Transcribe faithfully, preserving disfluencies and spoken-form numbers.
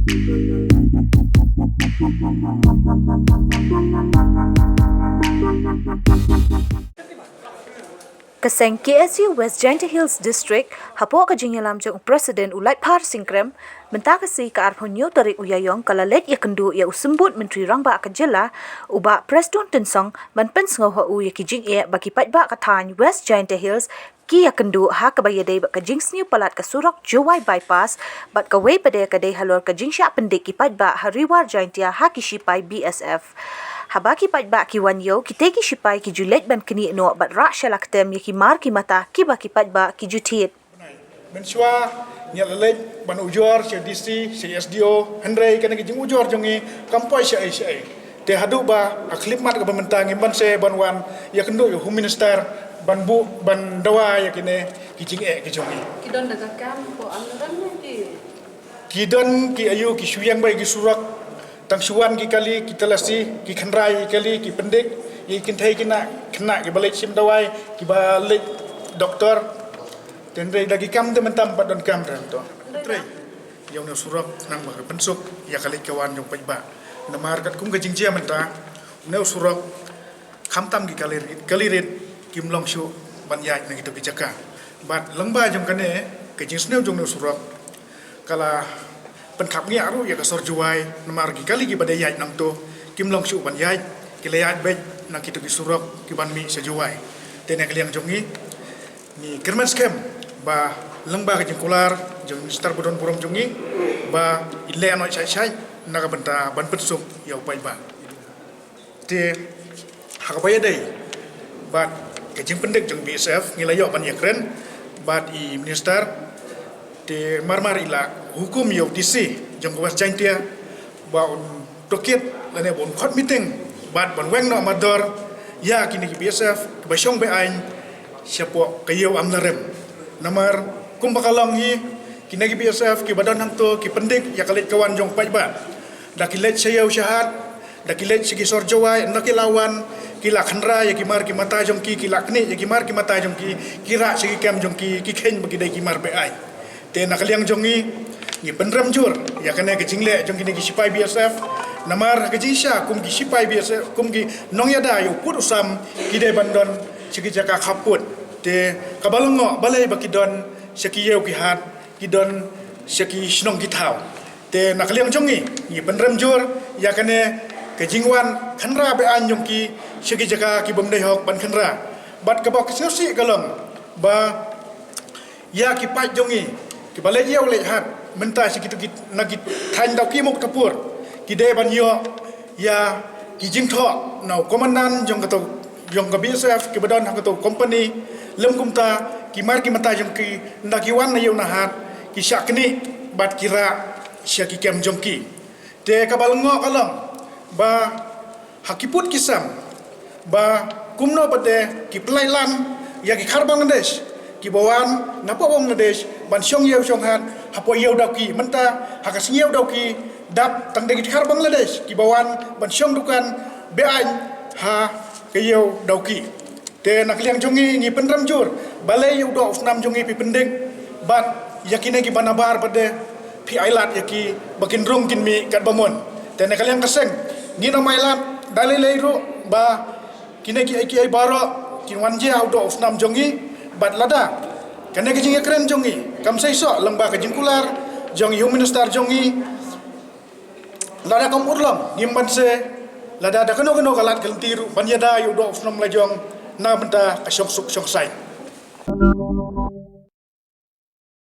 Ka seng K S U West Jaintia Hills District, hapoh ka jingïalam jong u President u Laitphar Singkrem, mynta ka sngi ka arphew hynñiew tarik u Ïaïong ka la leit ïakynduh ïa u Symbud Myntri Rangbah ka jylla, u Bah Prestone Tynsong, ban pynsngew ha u ïa ki jingeh ba ki paidbah ka thaiñ West Jaintia Hills ki ïakynduh ha kaba ïadei bad ka jingsniew palat ka surok Jowai Bypass, bad kawei pat de ka dei halor ka jingshah pyndik ki paidbah ha Ri War Jaintia ha ki shipai B S F. Haba ki paidbah ki wan ïew, kitei ki shipai ki ju leit ban knieh noh bad rah sha la ktem ïa ki mar ki mata kiba ki paidbah ki ju thied. Mynshuwa ngi la leit ban ujor sha D C, sha S D O, hynrei kane ka jingujor jong ngi kam poi shaei shaei. Te haduh ba ha khyllipmat kaba mynta ngim banse ban wan ïakynduh ïa u Home Minister ban buh, ban dawa ïa kine ki jingeh ki jong ngi. Ki don da ka kam ko am ram ne ki? Ki don ki aïu, ki shu ïeng beit ki surok, tang shu wan ki kali, ki talasi, ki khynra ïa ki kali, ki pyndik ïa ki kynthei khynnah, khynnah kiba leit shim dawai, kiba leit doktor. Te hynrei da ki kam te mynta ym pat don kam te hangto. Trei ïa une u surok khnang ba ka pynsuk ïa ka leit ka wan jong paidbah. Namar katkum ka jingjia mynta, une u surok khamtam ki kali rit, kali rit kim long shuh ban ïaid na kito ki jaka. Bad lyngba jong kane ka jingsniew jong une u surok ka la pynkhapngiah ruh ïa ka sor Jowai, namar ki kali kiba dei ïaid nangto kim long shuh ban ïaid, ki la ïaid beit na kito ki surok ki ban mih sha Jowai. Te na ka liang jong ngi, ngi kyrmen skhem ba lyngba ka jingkular jong u Minister ba don burom jong ngi, ba in leh noh shai shai na ka bynta ban pynsuk ïa u paidbah. Te ha kaba ïadei bad ka jingpyndik jong B S F, ngi la ïoh ban ïakren bad i Minister. Te mar mar i la hukum ïa u D C jong ka West Jaintia ba un tohkit lane ba un khot meeting bad ban weng noh mardor ïa kine ki B S F kiba shong be-aiñ shapoh ka ïew Amlarem. Namar kumba ka long hi, kine ki B S F kiba don hangto ki pyndik ïa ka leit ka wan jong paidbah. Da ki leit sha ïew sha hat, da ki leit sha ki sor Jowai, ynda ki la wan, ki la khynra ïa ki mar ki mata jong ki, ki la knieh ïa ki mar ki mata jong ki, ki rah sha ki kem jong ki, ki kheiñ ba ki dei ki mar be-aiñ. Te na ka liang jong ngi, ngi pynrem jur ïa kane ka jingleh jong kine ki shipai B S F. Namar ka jingshisha kum ki shipai B S F, kum ki nongïada ïa u pud u sam, ki dei ban don sha ki jaka khappud. Te kaba lyngngoh balei ba ki don sha ki ïew ki hat, ki don sha ki shnong ki thaw. Te na ka liang jong ngi, ngi pynrem jur ïa kane ka jingwan khynra be-aiñ jong ki sha ki jaka ki bym dei hok ban khynra. Bad kaba ka sngewsih ka long ba ïa ki paid jong ngi kiba leit ïew leit hat mynta sha kito ki, na ki thaiñ Dawki Muktarpur, ki dei ban ïoh ïa ki jingthoh na u komandan jong kato, jong ka B S F kiba don ha kato company. Lym kumta ki mar ki mata jong ki, ynda ki wan na ïew na hat, ki shah knieh bad ki rah sha ki kem jong ki. Te kaba lyngngoh ka long ba ha ki pud ki sem ba kumno pat de ki pynlait lan ïa ki khar Bangladesh kiba wan napoh Bangladesh ban shong ïew shong hat hapoh ïew Dawki. Mynta ha ka shnong ïew Dawki dap tang da ki khar Bangladesh kiba wan ban shong dukan be-aiñ ha ka ïew Dawki. Te na ka liang jong ngi, ngi pynrem jur balei ïa u doh u snam jong ngi phi pyndik bad ïa kine kiba nabar pat de phi ailad ïa ki ba kin rung kin mih katba mon. Te na ka liang ka seng, ngin ym ailad da lei lei ruh ba kine kiei kiei baroh kin wan jia ha u doh u snam jong ngi. Bad lada kane ka jingïakren jong ngi kam seisoh lyngba ka jingkular jong i Home Minister jong ngi, lada kam urlong, ngim banse lada da kano kano ka lad ka lynti ruh ban ïada ïa u doh u snam la jong na bynta ka shongsuk shongsaiñ.